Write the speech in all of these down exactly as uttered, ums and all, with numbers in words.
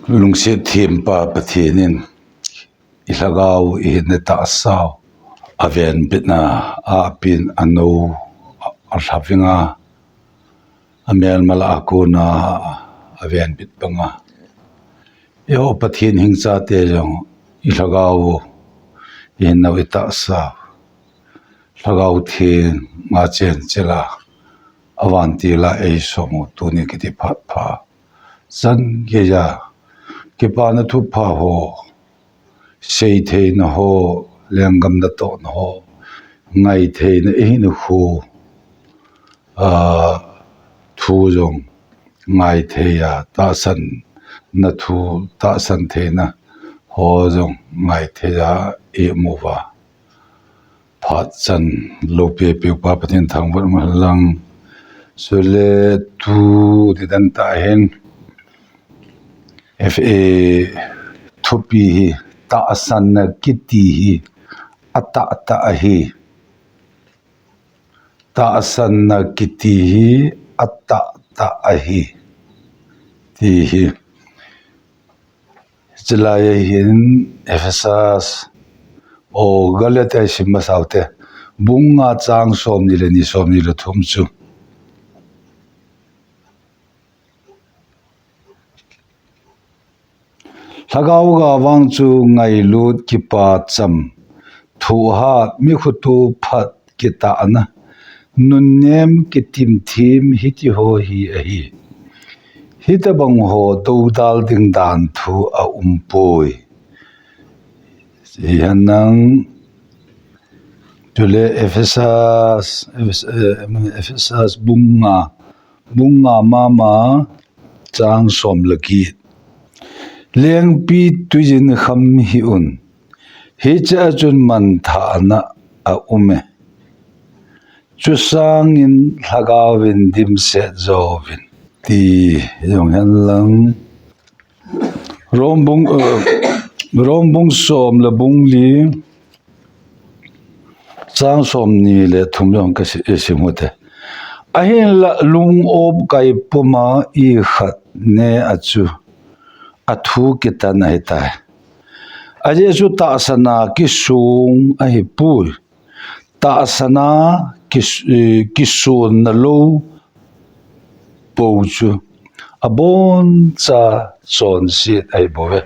Lungset thempa Pathen in i lhagao, i hinna tahsa u avenbit a, apin ano alhaving a, amelma lah a kona avenbit banga, eiho Pathen hingchate jong i lhagao u, i hinna u, i tahsa u Lhagao Theng a chenchil a, avantil a eisom u tuni kiti phat pha. Chan geiya kipana thupha ho, seitheina ho, lenggam natohna ho, ngaitheina, i hinna khu, a, thu jong ngaithei a, tahsanna thu, tahsan theina ho jong ngaithei a i mu uva, phat chan loupi peupa Pathen thangvah um hen lang. Chule tuni dan tah hin F A thupi hi, tahsanna kiti hi atahtah ahi. Tahsanna kiti hi atahtah ahi, ti hi. Chulai a hin Ephesus, o, Galatia sim masa ute, bung nga chang somni le ni, somni le thum chu. Lhagao ga vang chu ngailut, kipacham, thohhat, mikhutu phat, kitahna, nunnem, kitimthem, hiti ho hi ahi. Hitobang ho dodal ding dan thu aumpoi. Hihen lang, chule Ephesus, Ephes-, eh, Ephesus bung nga, bung nga mama, chang som le get. Lengpitwi jin kham hih un. Hiche a chun manthahna aum e. Chusangin lhagaovin dimset jouvin, ti jong hen lang. Rom bung, eh, Rom bung som le bung li, chang somni le thum jong ka si, eh, sim ute. Ahinlah lung-op kai puma ikhat ne a chu athu kitan ahitai. Ajeh chu tahsanna kisung ahipoi. Tahsanna kis-, eh, kisonna lou pou chu aboncha chonset ahibouve.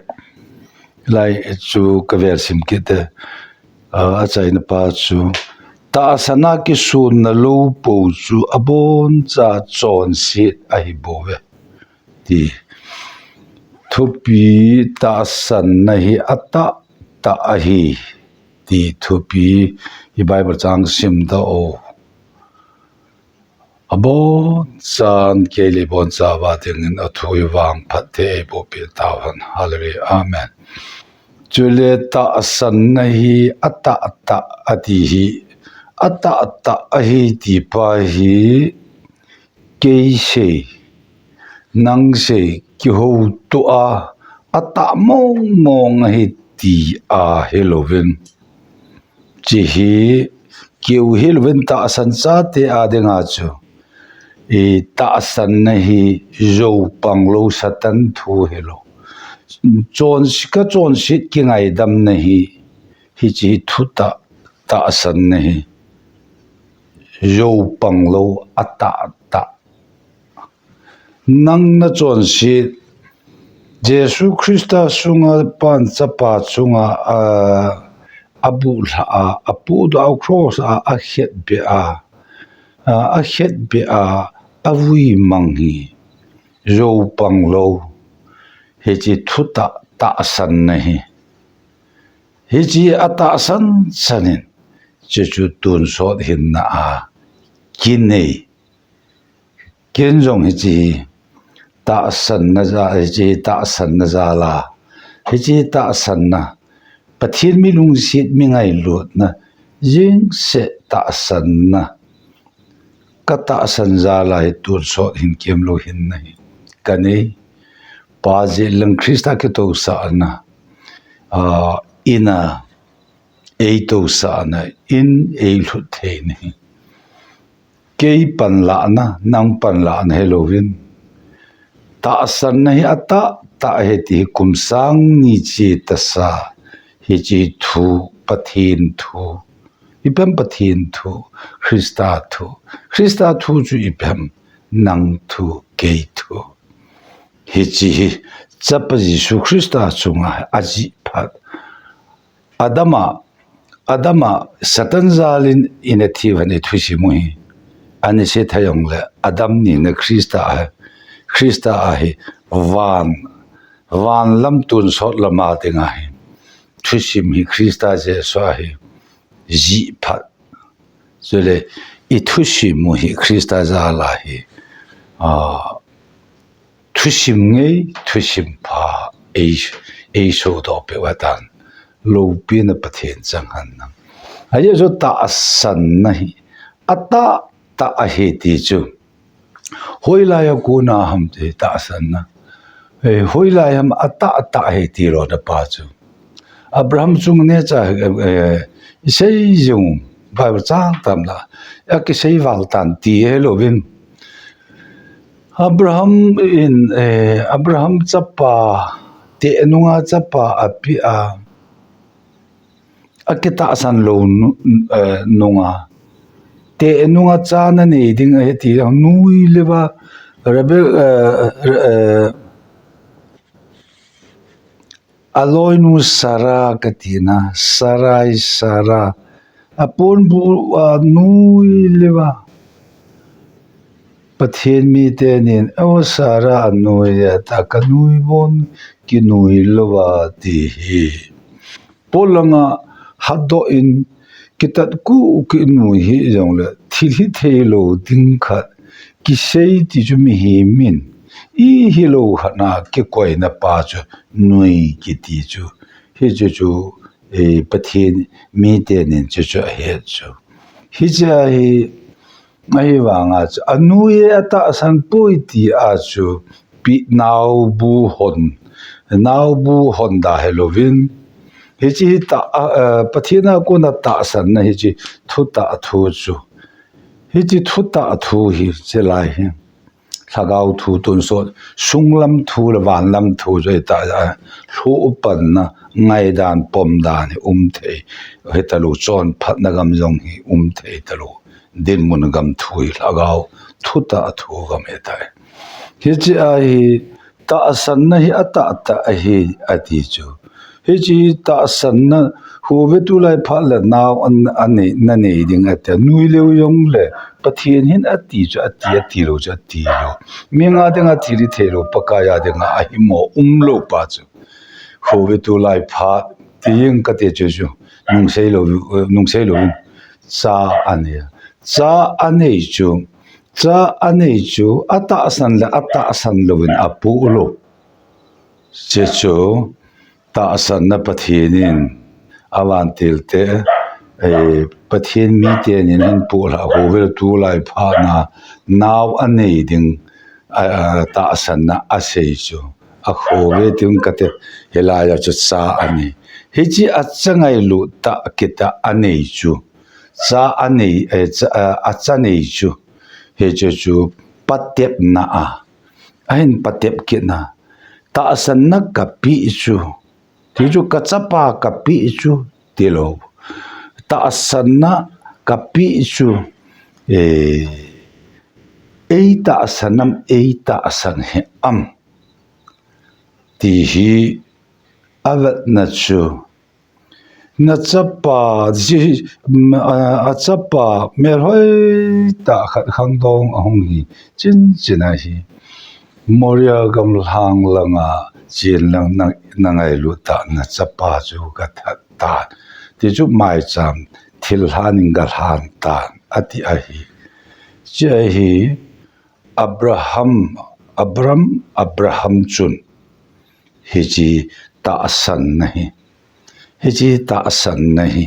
Lai chu ka vel sim kit e, a, achaina pa chu, tahsanna kisonna lou pou chu aboncha chonset ahibouve, ti. Thupi, tahsanna hi atahtah ahi, ti thupi hi Bible chang simdoh u. Abonchan kei le ibonchauva dingin athu hi vangphat thei eiboh peh tauhen. Hallelujah. Amen. Chule tahsanna hi atahtah ati hi, atahtah ahi ti pa hi, kei sei, nang sei, kihoutoh a, atah mong mong ahi ti ahilouvin, hiche hi keu hilouvin tahsan chate a dinga chu, i tahsanna hi jou pang lou, Satan thu hilou. Chonse-, ka chonset kingaidamna hi, hiche hi thutah, tahsanna hi jou pang lou, atahtah. Nang na chonset, Jesu Christa sunga Pan Chapa chunga, a, abuhlhah a, apohdoh a, cross a, akhetbeh a, a, akhetbeh a, avui mang hi jou pang lou, hiche thutah, tahsanna hi. Hiche atahsan sanin, hiche chu tonsot hinna a kinei. Ken jong hiche hi tahsanna ja, hiche hi tahsanna jal a, hiche hi tahsanna, Pathen mi lungset, mi ngailutna, jingse tahsanna, ka tahsan jal a hi tonsot hin kemlou hinna hi kanei. Pa jeh lang Christa kitousahna, a, in a eitousahna, in eilhut theina hi kei panlahna, nang panlahna hilouvin, tahsanna hi atah tah ahi ti hi kum sang ni che tasa, hiche thu, Pathen thu. Ipi ham Pathen thu, Christa thu. Christa thu chu ipi ham, nang thu, kei thu. Hiche hi, Chapa Jesu Christa chunga ajih phat. Adam a, Adam a Satan jalin ina thi uva hi thusim u hi. Ana se thei jongle, Adam nina Christa a, Christa a hi van, van lam tonsot lama dinga hi. Thusim hi Christa Jesu a hi jih phat. Chule, i thusim u hi Christa jal a hi, a, thusim ngei, thusim pha, ei, ei sodoh peh uva tan. Loupina Pathen chang hen lang. Ajeh chu tahsanna hi, atah tah ahi ti chu. Hoilai a kona ham ti tahsanna. Eh, hoilai ham atah tah ahi ti lona pa chu. Abraham chung neocha, eh, eh, isei jing, Bible chang tam la, akisei val tan ti hilouvin. Abraham in, eh, Abraham chapa, teh nunga chapa api a, akitahsan lou nu-, eh, nunga. Teh nunga cha nanei ding ahi ti jong nui leuva, Rebek-, eh, eh, aloinu Sarah kati na, Sarai, Sarah. Aponbuh a nui leuva. Pathen miten, "O Sarah anui e, ta kanui bon kinui louva," ti hi. Polanga hadoh in kitat ku kinui hi jongle, thil hithei lou ding khat kisei ti chu mihem in, ihilou khat na kikoina pa chu nui kiti chu. Hichu chu, eh, Pathen miten chuchu ahet chu. Hiche hi, ahivanga chu, anui e atahsan poi ti a chu, pi naobu hon, naobu hon da hilouvin. Hiche hi ta, a, a, Pathen a kona tahsanna hiche thutah thu chu. Hiche thutah thu hi, chulai hi. Lhagao thu tonsot, sunglam thu le vanlam thu chu ahi ta, a, lhuh u panna, ngaidan, pomdan hi um thei, hitalou chonphatna gam jong hi um thei talou, dinmun gam thu hi lhagao thutah thu gam ahi tai. Hiche a hi tahsanna hi atah tah ahi ati chu. Hiche tahsanna, hove tulai phat le nao an, anei, nanei ding ati. Nui leu jongle, Pathen hin ati chu ati, atilou chu atilou. Mihem a dinga thil hithei lou, Pakai a dinga ahimo umlou pa chu. Hove tulai phat, ti jeng kati chu chu. Nungsei lou, nungsei lou. Cha anei. Cha anei chu. Cha anei chu, atahsan le atahsan louvin apoh lou. Hiche chu, tahsanna Pathen in avantil te, eh, Pathen miten ahin poh lha, hove tulai phat na, nao anei ding, a, a, tahsanna asei chu. Ahove ding kati, hilai a chu cha anei. Hiche a cha ngailut tah kitah anei chu. Cha anei, eh, cha, a, acha nei chu. Hiche chu patepna a. Ahin patep kit na. Tahsanna kapeh chu. Ti chu kachapa kapeh chu. Tilou. Tahsanna kapeh chu. Eh, eitahsan am, eitahsan hih am. Ti hi avetna chu. Nachapa, ji, m-, a, achapa, melhoi tah khat khangdong ahung hi, chin chin ahi. Moria gamlhang langa, chin lang na, nangailut tah nachapa chu kathat tan. Ti chu maicham, thilhan in galhan tan, ati ahi. Hiche ahi, Abraham, Abram, Abraham chun. Hiche tahsanna hi. Hiche tahsanna hi.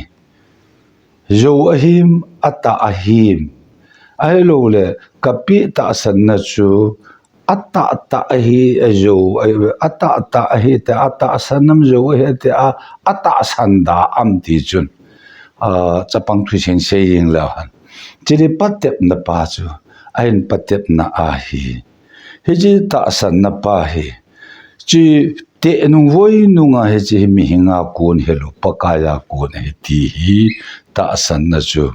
Jou ahim, atah ahim. Ahilouleh, kapeh tahsanna chu, atah tah ahi, ajou, atah tah ahi, tia, atahsan am jou ahi, tia, atahsan da am ti chun. A, chapang thusim sei jeng leu hen. Hiche patepna pa chu, ahin patepna ahi. Hiche tahsanna pa hi, Hiche teh nung voi nunga hiche hi mihinga kon hilou, Pakaiya kon ahi ti hi tahsanna chu.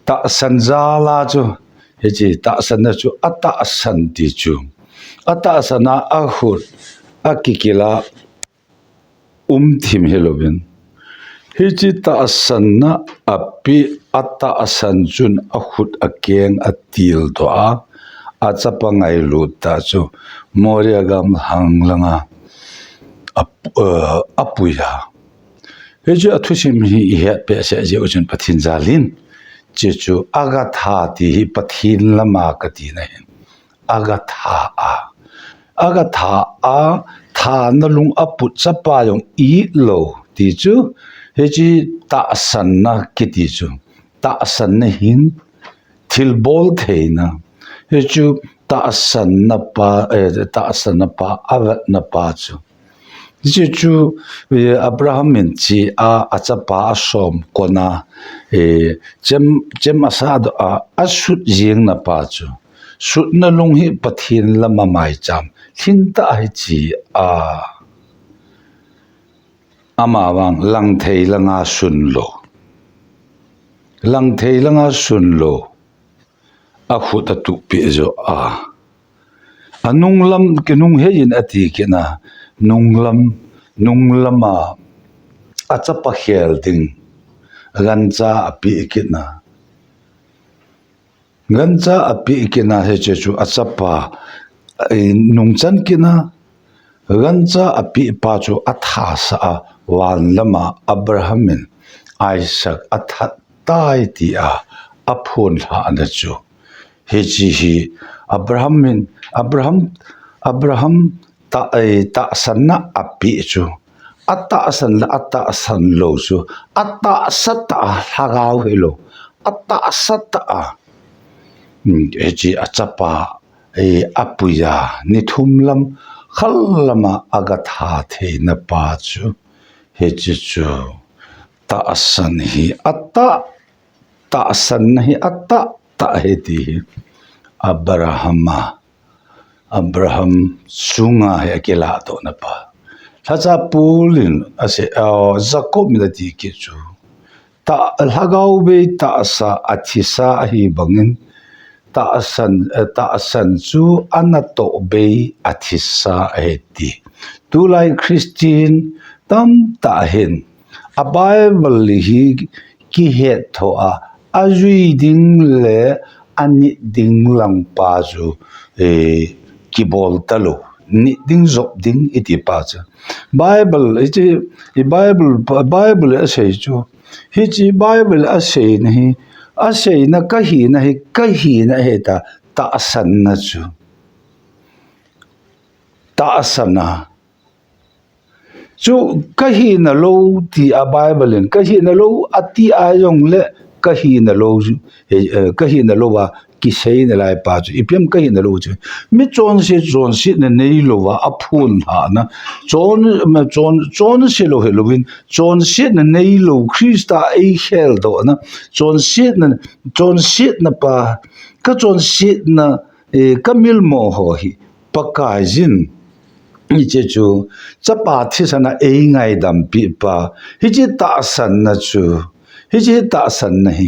Tahsan jala chu, hiche tahsanna chu atahsan ti chu. Atahsan a akhut, akikila, um thim hilouvin. Hiche tahsanna apeh, atahsan chun akhut akeng atildoh a, achapa ngailut tah chu Moria gam lhang langa ap-, eh, apui a. Hiche athusim hi ihet behseh jeh u chun Pathen jal in. Hiche chu Agatha ti hi Pathen lama kati na hin. Agatha a. Agatha a, thana lung aput chapa jong itlou ti chu, hiche tahsanna kiti chu. Tahsanna hin thilbol theina. Hichu tahsanna pa, eh, tahsanna pa, avetna pa chu. Hiche chu, eh, Abraham in hiche a, achapa asom kona, eh, chem, chem asadoh a, asut jeng na pa chu. Sutna lung hi Pathen lama maicham lhingtah hiche a. Amavang langthei langa sunlou. Langthei langa sunlou. Akhut atuhpeh joh a. Anunglam, kinungheiyin ati kit na, nunglam, nunglama achapa khel ding gancha apeh kit na. Gancha apeh kit na hiche chu achapa, eh, nungchan kit na, gancha apeh pa chu athasah a, van lama Abraham in Isaac athat tai tia aphonlhahna chu. Hiche hi Abraham in, Abraham, Abraham tah, eh, tahsanna apeh chu. Atahsan le atahsan lou chu. Atahsa tah a lhagao hilou. Atahsa tah a. Hmm, hiche achapa, eh, apui a. Ni thum lam, khal lama agatha theina pa chu. Hiche chu. Tahsan hi atah tahsanna hi atah tah ahi ti hi Abraham a, Abraham chunga hi akiladohna pa. Lhacha Paul in asei, ah, Jacob in ati kit chu, tah, lhagao bei tahsa athisa ahi bangin, tahsan, eh, tahsan chu anatoh bei athisa ahi ti. Tulai Christian tamtah hin a Bible hi kihet thoh a, ajui ding le anit ding lang pa chu, eh, kibol talou. Nit ding, jop ding iti pa chu. Bible, hiche, i Bible, Bible asei chu. Hiche Bible aseina hi, aseina kahina hi, kahina ahi ta, tahsanna chu. Tahsanna. Chu kahina lou ti a Bible in, kahina lou ati a jongle kahina lou, eh, eh, kahina lou a kiseina lai pa chu, ipi ham kahina lou chu. Mi chonse, chonsetna neilou a, aphonlhahna. Chon, chon, chonse lou hilouvin, chonsetna neilou Christa eikheldohna. Chonsetna, chonsetna pa, kachonsetna, eh, kamilmo ho hi. Pakaiyin, hiche chu, chapa thisan a eingaidam peh pa, hiche tahsanna chu, hiche tahsanna hi,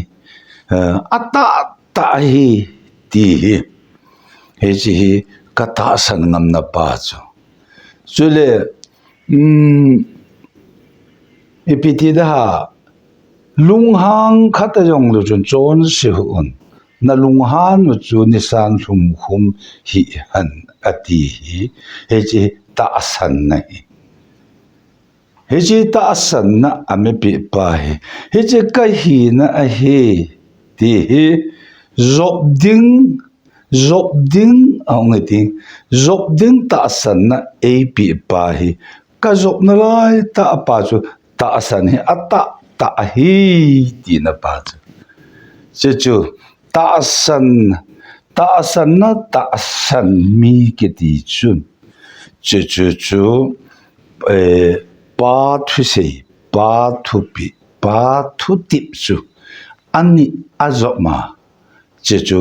eh, atah tah ahi ti hi, hiche hi katahsan ngamna pa chu. Chule, um, ipi ti da ha, lunghang khat a jonglou chun chonse hih un. Na lunghang u chu nisan lhumkhum hih hen ati hi, hiche tahsanna hi. Hiche tahsanna amipeh pa hi. Hiche kahina ahi ti hi, jop ding, jop ding, ahung e ti. Jop ding tahsanna eipeh pa hi. Kajopna lai tah pa chu tahsan hi atah tah ahi tina pa chu. Hiche chu tahsan, tahsanna tahsan mi kiti chun. Hiche chu chu, eh, pa thusei, pa thupeh, pa thutep chu. Ani ajop ma. Hiche chu,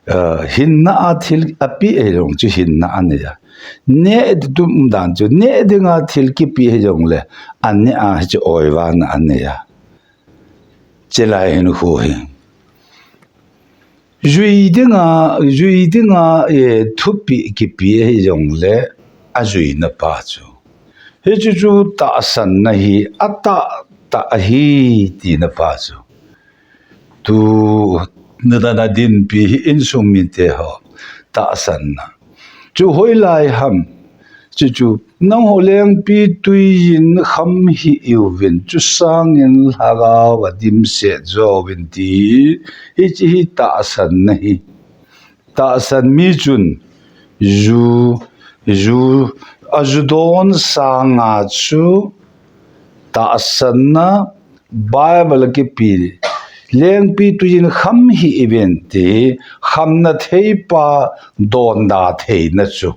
Hinna a thil api hijong chu hinna anei a. Neh tum dan chu neh dinga thil kipi hijong le aneh a hichu oivana anei a. Chilai hin khu hi. Jui dinga, jui dinga, eh, thupi kipi hijong le ajuina pa chu. Hichu chu tahsanna hi atah tah ahi tina pa chu. Tu nadana dinpi hi insung mite ho tahsanna. Chu hoilai ham. Chuchu nangho lengpi tuiyin kham hih uvin, chusangin lhagao adimset jouvin ti hi, hichi hi tahsanna hi. Tahsan mi chun ju, ju, ajudon sanga chu tahsanna Bible a kipi lengpi tuiyin kham hih uvin ti khamna theipa donda theina chu.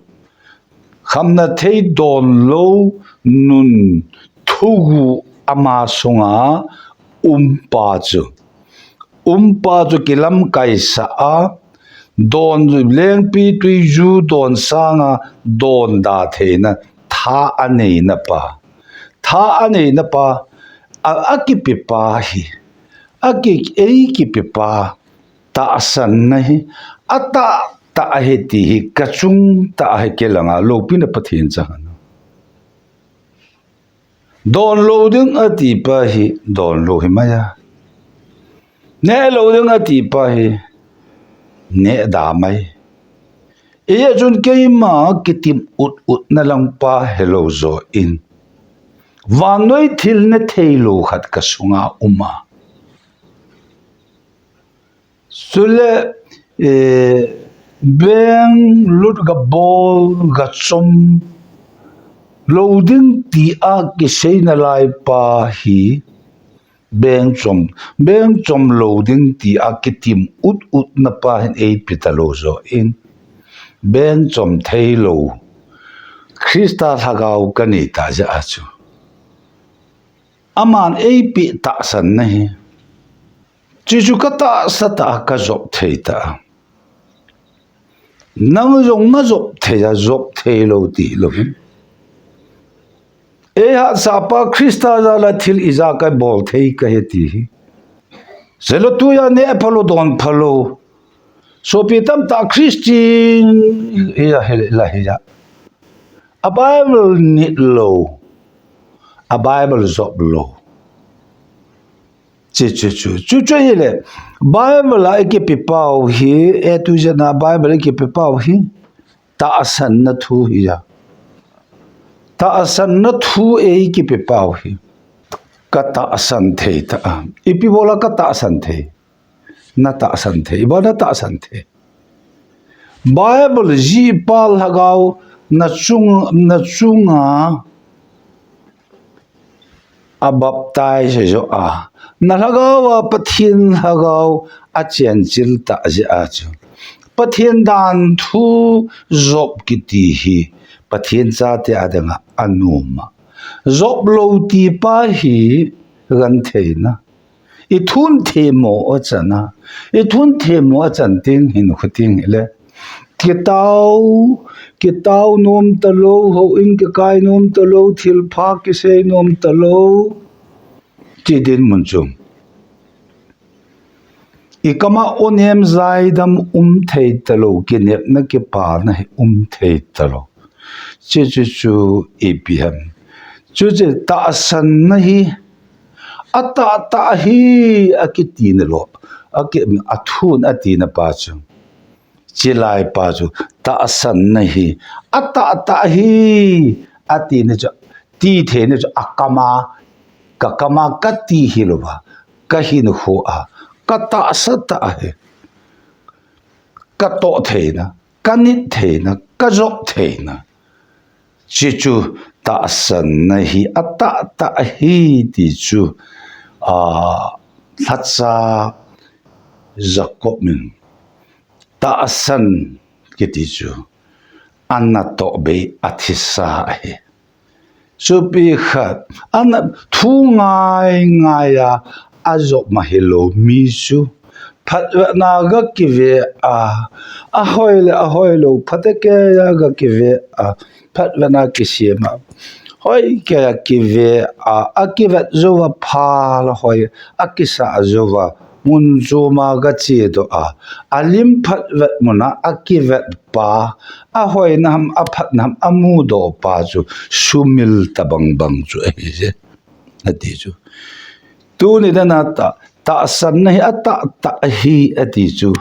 Khamna thei donlou nun thugu ama sunga umpa chu. Umpa chu kilamkaisa a, don lengpi tuiju don sanga donda theina tha aneina pa. Tha aneina pa, a, akipi pa hi. Aki, ei kipi pa. Tahsanna hi atah tah ahi ti hi kachung tah ahi kilanga loupina Pathen chang. Donlou ding ati pa hi donlou hi mai a. Nehlou ding ati pa hi neh da mai. Ijeh chun keima kitim ut utna lang pa helou jo in. Vannoi thil ne theilou khat kasunga um a. Chule, eh, beng lut gabol gachom lou ding tia kiseina lai pa hi, beng chom, beng chom lou ding tia kitim ut utna pa hin eipi talou jo in, beng chom theilou Christa lhagao kanei ta jeh a chu. Aman eipi tahsanna hi. Chuchu katahsa tah a kajop thei tah a. Nang jong najop thei a, jop theilou tilou hin. Eihatsah pa Christa jal a thil ija kabol thei kahi ti hi. Jeh lou tuja neh phalou don phalou. Sopi tamtah Christian ija hila hija. A Bible nit lou. A Bible jop lou. Chu, chu, chu, chu, chu hile, Bible a ikipe pau hi, A to Z a Bible ikipe pau hi, tahsanna thu hi a. Tahsanna thu eikipe pau hi. Katahsan thei ta. Ipi bola katahsan thei. Natahsan thei. Ibola natahsan thei. Bible jih pa lhagao nachung, nachunga abaptize jo a. Nalhagao a Pathen lhagao achenchil ta jeh a chu. Pathen dan thu jop kiti hi. Pathen chate a dinga anom a. Jop lou ti pa hi gentheina. Ithun themmo achan a. Ithun themmo achan teng hin khu teng hile. Kitao, kitao nom talou, houin kikai nom talou, thilpha kisei nom talou. Ti dinmun chu. Ikam a onem jaidam um thei talou, kinepna kipana hi um thei talou. Chuche chu ipi ham. Chuche tahsanna hi atahtah hi akitina lou. Aki, athun atina pa chu. Chilai pa chu tahsanna hi atahtah hi atina chu. Ti theina chu akam a, kakam a kati hilouva. Kahinkho a. Katahsa tah hi. Katoh theina. Kanit theina, kajop theina. Chuche chu tahsanna hi atahtah hi ti chu, a, lhacha Jacob in tahsan kiti chu anatoh bei athisa ahi. Sopi khat, ana thu ngai ngai a, ajop ma hilou mi chu, phatvetna ga kive a, ahoi le ahoi lou, phatecha ga kive a, phatvetna kisem a, hoicha kive a, akivet jouva pha le hoi, akisa jouva, mun chom a ga chedoh a, alim phatvet mun a akivet pa, ahoina ham, aphatna ham, amudoh pa chu sumil tabang bang chu ahi je, ati chu. Tuni dan a ta, tahsanna hi atahtah ahi, ati chu.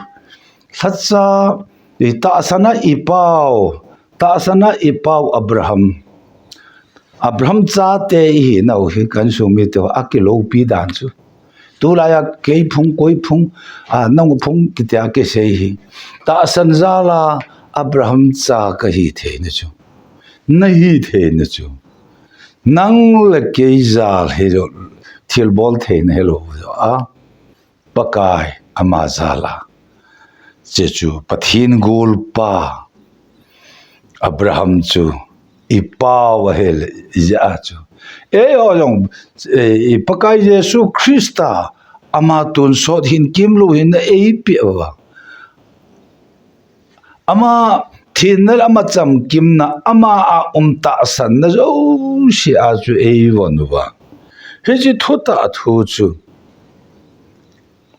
Lhacha, i tahsanna i pau, tahsanna i pau Abraham. Abraham chate ihinau hi ka insung mite ho akiloupi dan chu. Tulai a kei phung, koi phung, a, nang phung, titia kisei hi. Tahsan jal a Abraham cha kahi theina chu. Nahi theina chu. Nang le kei jal hilou, thilbol theina hilou a. Pakai ama jal a. Hiche chu Pathen golpa Abraham chu i pau ahile, ijeh a chu. Eiho jong, eh, i Pakai Jesu Christa ama tonsot hinkemlou hinna eipeh uva. Ama thenna le ama chamkimna, ama a um tahsanna jouse a chu eivon uva. Hiche thutah thu chu.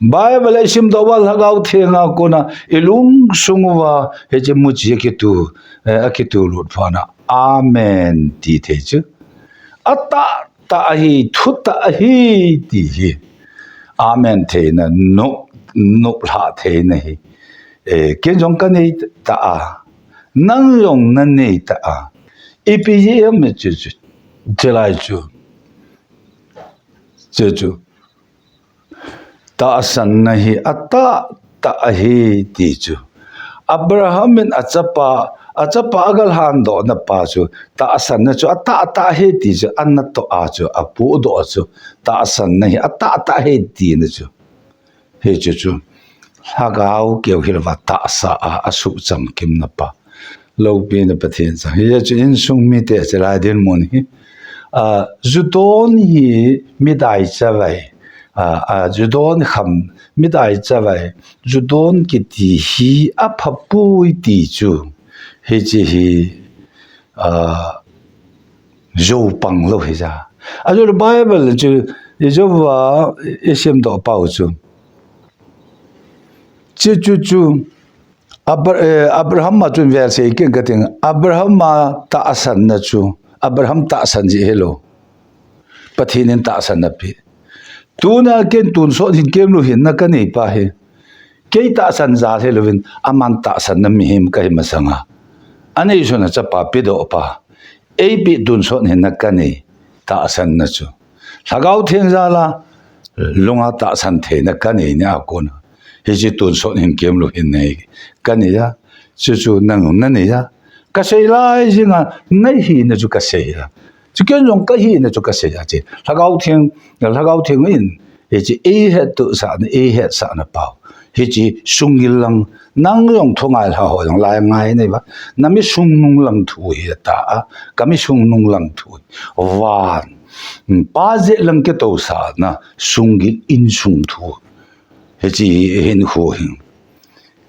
Bible a isimdoh uva Lhagao Theng a kona ilungsung uva, hiche muchi akitu, eh, akitu lut phat na. Amen, ti thei chu. Atah tah ahi, thutah ahi, ti hi. Amen theina, nop, noplhah theina hi. Eh, ken jong kanei ta a. Nang jong nanei ta a. Ipi jeh ham chu, chu, chulai chu. Chu, chu. Tahsanna hi atahtah ahi ti chu. Abraham in achapa, achapa agalhandohna pa chu, tahsanna chu atahtah ahi ti chu, anatoh a chu, apohdoh chu, tahsanna hi atahtah ahi tina chu. Hichu chu, Lhagao keu hilouva tahsa a, asuhchamkimna pa. Loupina Pathen chang. Hichu insung mite chulai dinmun hi. A, ju don hi midai chavai. A, a, ju don kham midai chavai. Ju don kiti hi aphapoi ti chu. Hiche hi, a, jou pang lou hi ja. Ajou Bible chu, ijouva, isimdoh pau chu. Chu, chu, chu. Abra-, eh, Abraham a chun vel sei keng kating. Abraham a tahsanna chu. Abraham tahsan jeh hilou. Pathen in tahsanna pe. Tuna ken tonsot hinkemlou hinna kanei pa hi. Kei tahsan jal hilouvin, aman tahsanna mihem kahi masanga. Anei suna chapa pedoh pa. Eipeh tonsot hinna kanei, tahsanna chu. Lhagao Theng jal a, lunga tahsan theina kanei nia kona. Hiche tonsot hinkemlou hinna hi kanei a. Chuchu nang nanei a. Kasei lai jing a, nahina chu kasei a. Chu ken jong kahina chu kasei a chu. Lhagao Theng, Lhagao Theng in, hiche eihettohsahna, eihetsahna pau. Hiche sungil lang, nang jong thungai lha ho jong lai ngai nei ba. Nami sungnung lang thu hi ta a, kami sungnung lang thu hi. Van, pa jet lang kitohsahna, sungil insung thu. Hiche hinkho hi.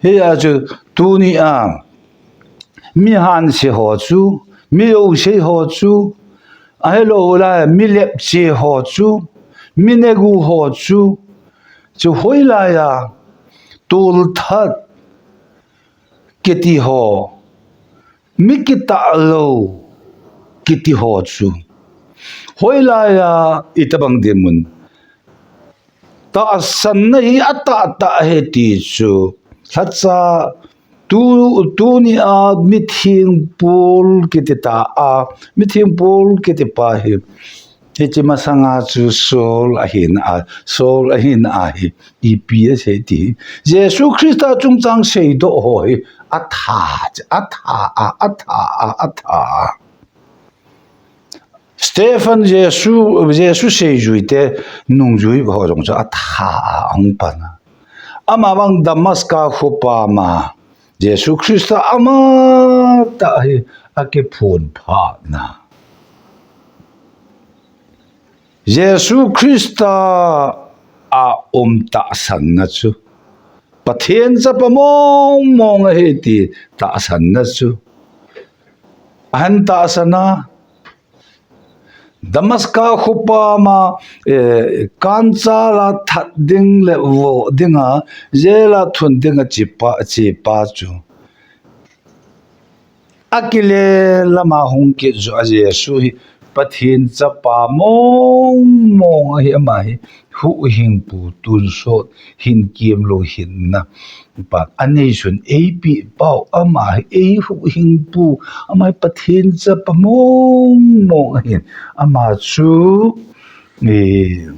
Hia chu tuni a, mi hanse ho chu, mi jouse ho chu, ahilou lai, mi lepche ho chu, mi negu ho chu, chu hoilai a, tolthat kiti ho, mi kitah lou kiti ho chu. Hoilai a, itobang dinmun. Tahsanna hi atahtah ahi ti chu. Lhacha tu, tuni a mitheng Paul kiti ta a, mitheng Paul kiti pa hi. Hiche masanga chu Saul ahina a, Saul ahina a hi, ipi asei ti. Jesu Christa chungchang seidoh ho hi, atha, atha a, atha a, atha a. Stephen Jesu, Jesu seijui te nungjui ho jong chu atha a ahung pan a. Ama vang Damascus khopi ma Jesu Christa ama tah hi akiphon phat na. Jesu Christa a um tahsanna chu. Pathen chapa mong mong ahi ti tahsanna chu. Ahin tahsan a, Damascus khopi ma, eh, kanchal a that ding le vo dinga, jail a thun dinga chepa, chepa chu. Akile lama hung kit jo a Jesu hi Pathen chapa mong mong ahi, ama hi huhhingpu tonsot hin kiam lou hinna. Pa, anei sun eipeh pau, ama hi eihuhhingpu, ama hi Pathen chapa mong mong ahin, ama chu, eh,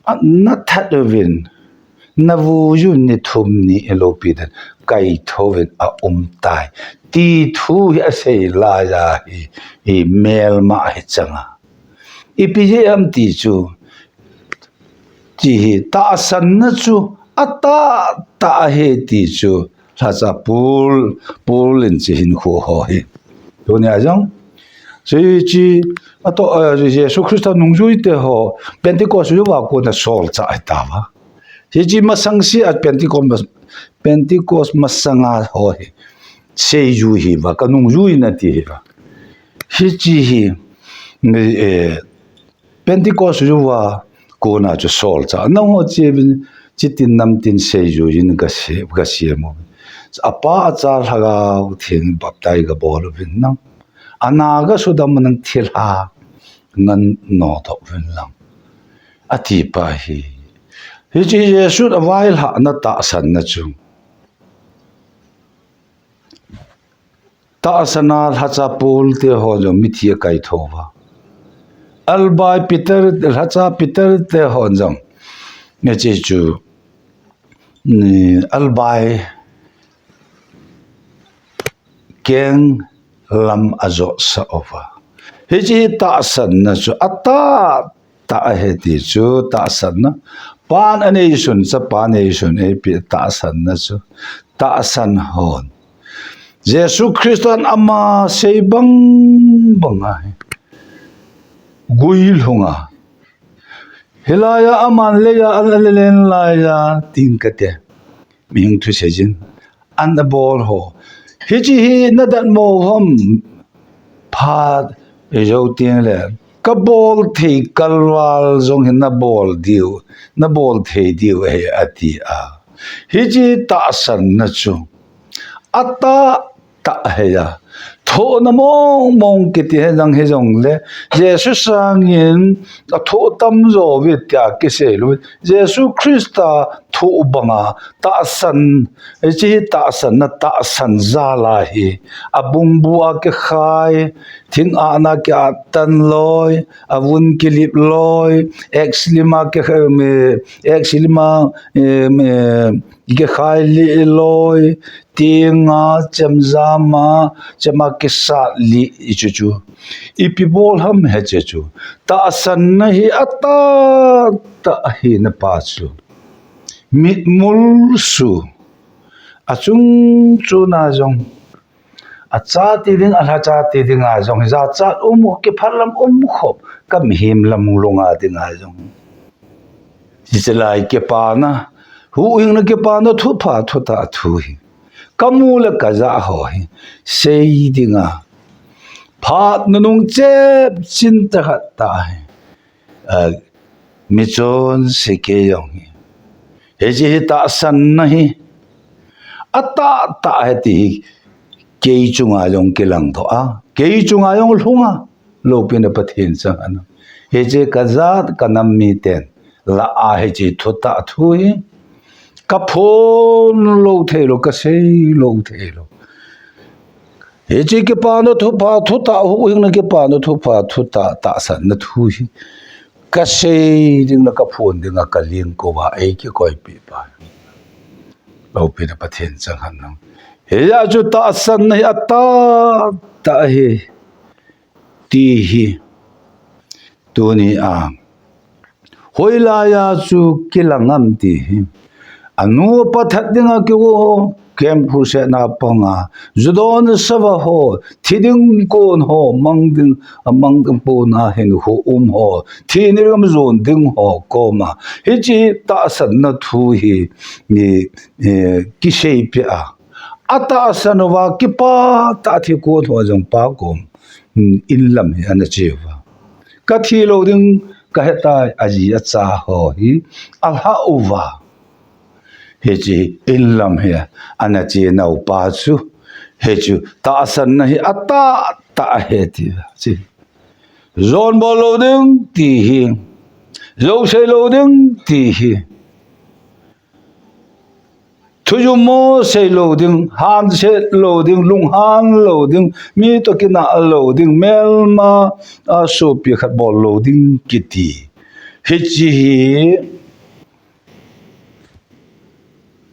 a, nathat uvin, navui uvin ni thum ni elopi dan, kaitho uvin aum tai. Ti thu hi asei laiya hi, hi melma hi changa. Ipi jeh ham ti chu, ti hi tahsanna chu atahtah ahi ti chu, lhacha Paul, Paul in chi hin khu ho hi. Tunia jong. Chi, chi, ato, eh, Jesu Christa nungjui te ho, Pentecost jou a kona solchah ahi tauva. Hiche masang sea Pentecost mas-, Pentecost masanga ho hi. Seijui hiuva, ka nungjui nati hiuva. Hiche hi, eh, Pentecost jou a kona chu solchah. Nangho chevin, chitin namtin seijui in ka se, ka sem u. Apa, Acha, Lhagao Theng baptize ka bol uvin nang. Ana ka sudam nang thilha. Nang nodoh uvin lang. Ati pa hi. Hiche Jesu availhahna tahsanna chu. Tahsan a lhacha Paul te ho jong mithi akaitho uva. Albai Peter, lhacha Peter te ho jong. Hiche chu, ni, Albai keng lam ajotsah uva. Hiche tahsanna chu atahtah ahi ti chu tahsanna. Pan anei sun, Chapan anei sun, eipeh tahsanna chu tahsan hon. Jesu Christan ama sei bang bang ahi. Guilhunga. Hilaiya aman leiya, a, a, alen laiya, tin kate. Mihing thusei jin. An abol ho. Hiche hi nadatmo ham phat jou teng le. Ka bol thei kalval jong hi nabol diu, nabol thei diu ahi ati a. Hiche tahsanna chu. Atahtah ahi a. Thohna mong mong kiti hi jong hijongle. Jesu sangin athoh tamjo uve tia kisei lou. Jesu Christa thoh banga tahsan, hiche hi tahsanna tahsan jal ahi. Abungbu a kikhai, thing ahna kiat tan loi, avun kilip loi, X lim a ki, em, eh, X lim a, em, eh, kikhai lih loi, tenga, chemjama, chema kisat lih hichu chu. Ipi bol ham hiche chu. Tahsanna hi atahtah ahina pa chu. Mitmul su. Achung chuna jong. Acha ti ding, alhacha ti dinga jong. Jachat um, kiphalam um khop. Ka mihem lam lunga dinga jong. Hiche lai kipana. Huhhingna kipana thupha, thutah thu hi. Kamu le kajah ho hi. Sei dinga. Phat nunung chep chin tah khat tah hi. A, michonse kei jong hi. Hiche hi tahsanna hi. Atahtah ahi ti hi. Kei chunga jong kilang doh a. Kei chunga jong lhunga. Loupina Pathen chang ana. Hiche kajat kanam miten. La a hiche thutah thu hi. Kaphon lou thei lou, kasei lou thei lou. Hiche kipana thupha, thutah, huhhingna kipana thupha, thutah, tahsanna thu hi. Kasei ding le kaphon dinga kaling kouva, eikikoipeh pa. Loupina Pathen chang hen lang. Hijeh chun tahsanna hi atahtah ahi. Ti hi. Tunia. Hoilaiya chu kilang am ti hi. Anu apa that dinga kigo ho. Camp Crusade na panga, judon sava ho, thi ding kon ho, mang ding, mang ding pona hin ho um ho, thi ni ram jon ding ho koma. Hiche tahsanna thu hi, ni, eh, kisei pia. Atahsan uva kipah tah a thi kon ho jong pa kom, hmm, in lam hi ana che uva. Ka thi lou ding, ka hetai, aji acha ho hi, alha uva. Hiche in lam hi ana che nau pa chu. Hichu tahsanna hi atahtah ahi ti. Chi. Jon bol lou ding ti hi. Jo sei lou ding ti hi. Thu jummo sei lou ding, hanset lou ding, lunghan lou ding, mi toh kinah lou ding, melma a sopi khat bol lou ding kiti. Hiche hi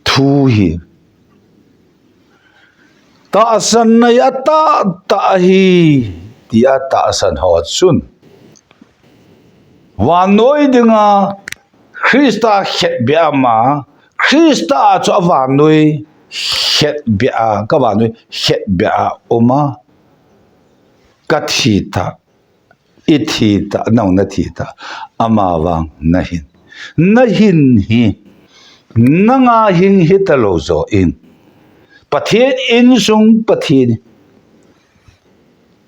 thu hi. Tahsanna atahtah ahi, tia tahsan ho chun. Vannoi dinga Christa khetbeh a um a, Christa chu a vannoi khetbeh a, ka vannoi khetbeh a um a, ka thi ta, i thi ta, nang na thi ta, ama vang na hin. Na hin hi, nanga hing hi ta lou jo in. Pathen insung, Pathen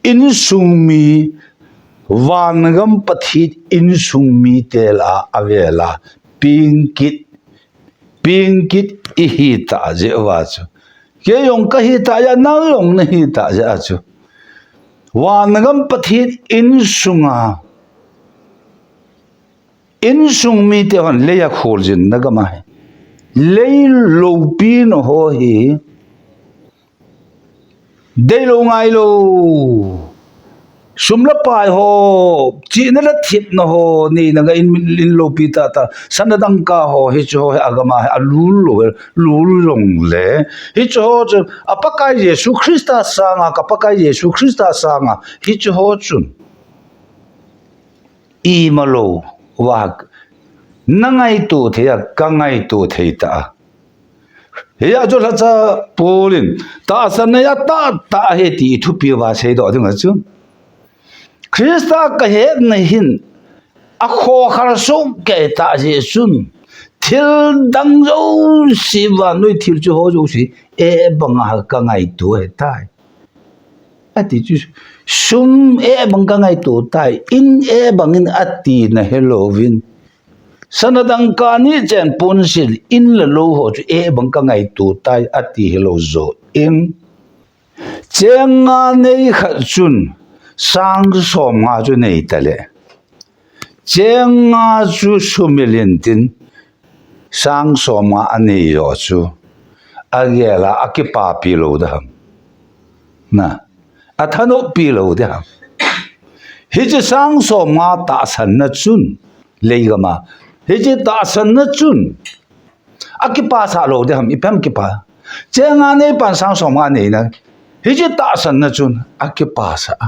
insung mi, vangam Pathen insung mite lah a vela ping kit, ping kit i hi ta jeh uva chu. Kei jong ka hi ta jeh a, nang jong na hi ta jeh a chu. Vangam Pathen insunga, insung mite hon lei a kholjin na gam ahi. Lei loupina ho hi, deilou ngailou. Sum le pai ho, chihna le thepna ho, neina nga in, in loupi tah tah, sana dangka ho, hiche ho hi agam a hi alul lou, lul jongle. Hiche ho chu, a Pakai Jesu Christa sanga, ka Pakai Jesu Christa sanga, hiche ho chun. Ima lou, vah, na ngaito thei a, ka ngaito thei ta a. Hia chu lhacha Paul in, tahsanna atahtah ahi ti i thupi uva seidoh ding a chu. Christa ka hetna hin, a khokhal sung kei ta jeh chun, thil dang jouse vannoi thil chu ho jouse, eh, banga ka ngaito ahitai. Ati chu, sum eh bang ka ngaito tai, in eh bangin ati na hilouvin. Sana dangka ni chen ponsil in le lou ho chu eh bang ka ngaito tai ati hilou jo in. Cheng nga nei khat chun sang som nga chu nei ta le. Cheng nga chu sumil in tin sang som nga anei jo chu. Agel a akipapi lou ding ham. Na, athanoppi lou ding ham. Hiche sang som nga tahsanna chun, leigam a. Hiche tahsanna chun, akipasah lou ding ham, ipi ham kipa. Cheng nga nei pan sang som nga nei na. Hiche tahsanna chun, akipasah a.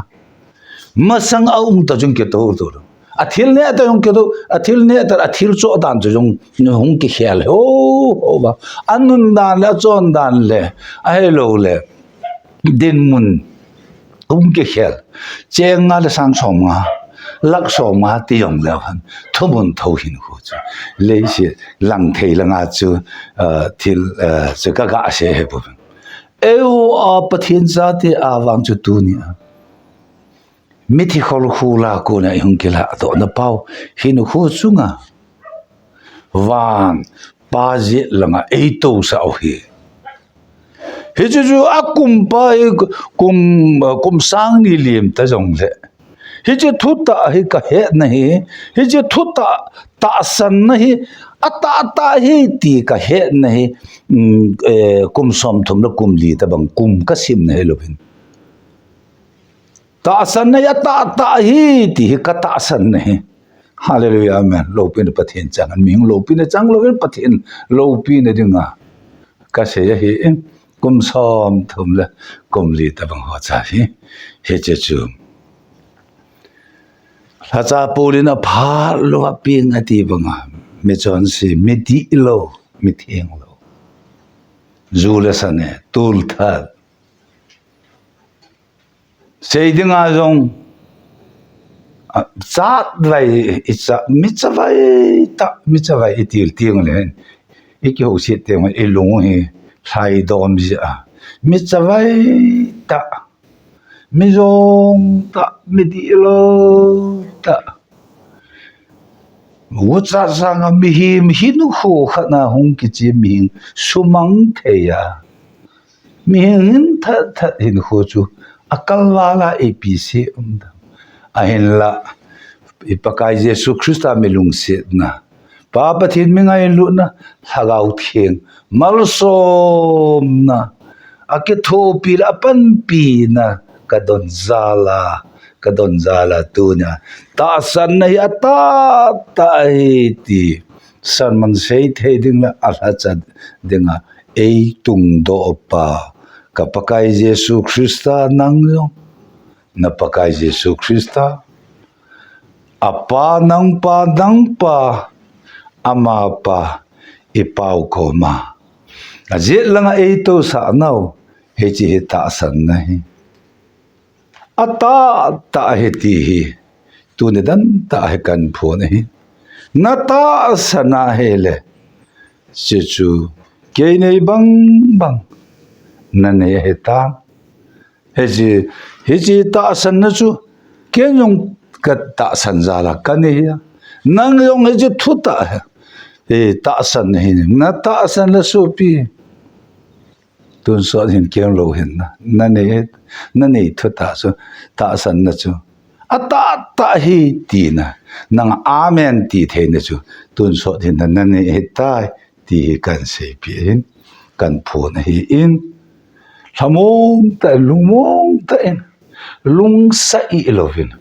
Masang a um ta jong kito to. A thil neh ta jong kito, a thil neh ta, a thil cho dan ta jong hung kikhel. Ho, ho ba. A nun dan le, a chon dan le, ahilou le. Dinmun hung kikhel. Cheng nga le sang som nga, lakh som nga ti jong le han. Thumun tho hin khu chu. Leiset lang thei langa chu, ah, thil, ah, chu ka ga sei he bu. Eiho a Pathen chate a vang chu tuni a. Mithi khol khu la kona i hung kilah doh na pau. Hin khu chunga. Van, pa jeh langa ei tousah u hi. Hichu chu a kum pa hi kum, kum sang ni lim ta jong le. Hiche thutah hi ka hetna hi, hiche thutah tahsanna hi, atahtah hi ti ka hetna hi, um, eh, kum som thum le kum li tabang kum ka simna hilouvin. Tahsanna hi atahtah hi ti hi ka tahsanna hi. Hallelujah, amen. Loupina Pathen chang, mihing loupina chang louvin Pathen loupina dinga. Ka sei ahi in, kum som thum le kum li tabang ho cha hi. Hiche chu. Lhacha Paul in aphat lou a peng ati banga. Mi chonse, mi dihlou, mi thenglou. Ju le sa ne, tul that. Sei dinga jong, a, chat vai, i cha, mi cha vai ta, mi cha vai i til tiang le, i kihouset tiang i lung hi, hlai dom ji a. Mi cha vai ta, mi jong ta, mi di lo ta. Ucha sanga mihem hinkho khat na hung kichi mihem sumang thei a. Mihem hin that that hinkho chu a kalvala ipi si um ta. Ahinla, i Pakai Jesu Christa mi lungsetna, Pa Pathen mi ngailutna, Lhagao Theng malsomna, a kithopi le a panpina ka don jal a, ka don jal a tunia tahsanna hi a tah tah hi ti sermon sei thei ding le a lhacha dinga ei tungdoh pa ka Pakai Jesu Christa nang jong, na Pakai Jesu Christa, a Pa, nang Pa, nang Pa, ama Pa, i Pau koma a jet langa ei tousah nau, hiche hi tahsanna hi. A tah tah hi ti hi, tuni dan tah hi kan phon ahi. Na tahsan a hile, hiche chu kei nei bang bang na nei ahi tan. Hiche, hiche tahsanna chu, ken jong ka tahsan jal a ka nei hi a. Nang jong hiche thutah, eh, tahsan hi, na tahsan le sopi. Tonsot hin ken lou hin na, na nei, na nei thutah chu, tahsanna chu. A tah tah hi tina, nang amen ti theina chu, tonsot hin na, na nei ahitai. Ti hi kan seipeh in, kan phon ahin, lhamong tah in, lungmong tah in, lungsa i louvin.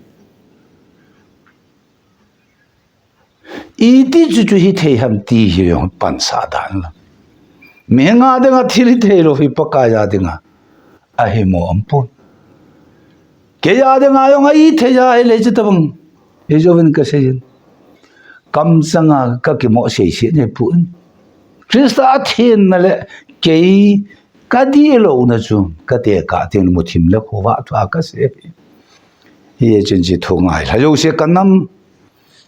Iti chu chu hithei ham ti hi jong pansah dan la. Mihem a dinga thil hithei lou hi Pakai a dinga ahi mo ampon. Kei a dinga jong ahithei a hile hiche tobang. Hiche jouvin kasei in. Kamchanga kakimo seiset ni pon. Christa a thenna le kei kadih louna chu katekah teng muthim le khovah thua kasei. Hichun hiche thu ngailha jouse kanam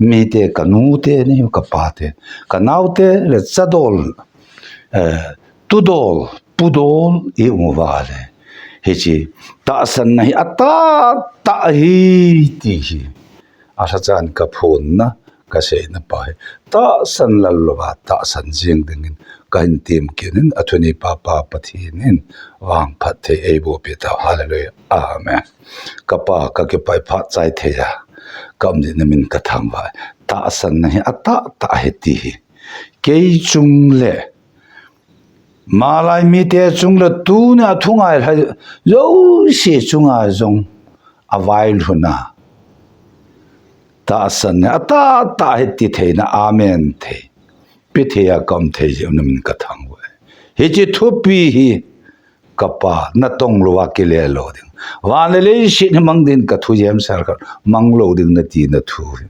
mite, kanute ni, kapate, kanaote le chadol, eh, tudol, pudol i um uva le. Hiche tahsanna hi a tah tah hi ti hi. A lhachan ka phonna, ka seina pa hi. Tahsan lal louva, tahsan jing dingin, ka hin temkit in, a thuneipa Pa Pathen in, vangphatthei eiboh peh tau. Hallelujah. Amen. Ka Pa, ka kipah phat chai thei a, ka um ding na min ka thangvah. Tahsanna hi a tah tah hi ti hi. Kei chung le, malai mite chung le tunia thu ngailha jouse chunga jong availhun a. Tahsan hi a tah tah hi ti theina, amen thei. Pe thei a ka um thei jeh u na min ka thangvah. Hiche thupi hi ka Pa, na tong louva kile lou ding. Van le leiset hi mang ding ka thu jem sel khat, mang lou ding nati na thu hi.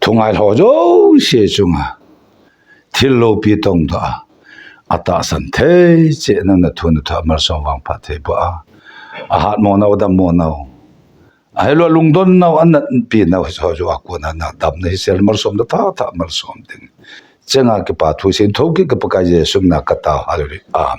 Thu ngailha jouse chunga. Thil loupi tongdoh a, a tahsan thei cheh na, na thu na thu a malsom vangphatthei boh a. A hatmo nau, dammo nau. Ahilou a lungdon nau, a natpi nau, hiche ho joh a kona na damna hi sel malsom na tha tha malsom ding. Chenga kipa thu seiyin thokit ka Pakai Jesu mina ka tao. Hallelujah. Amen.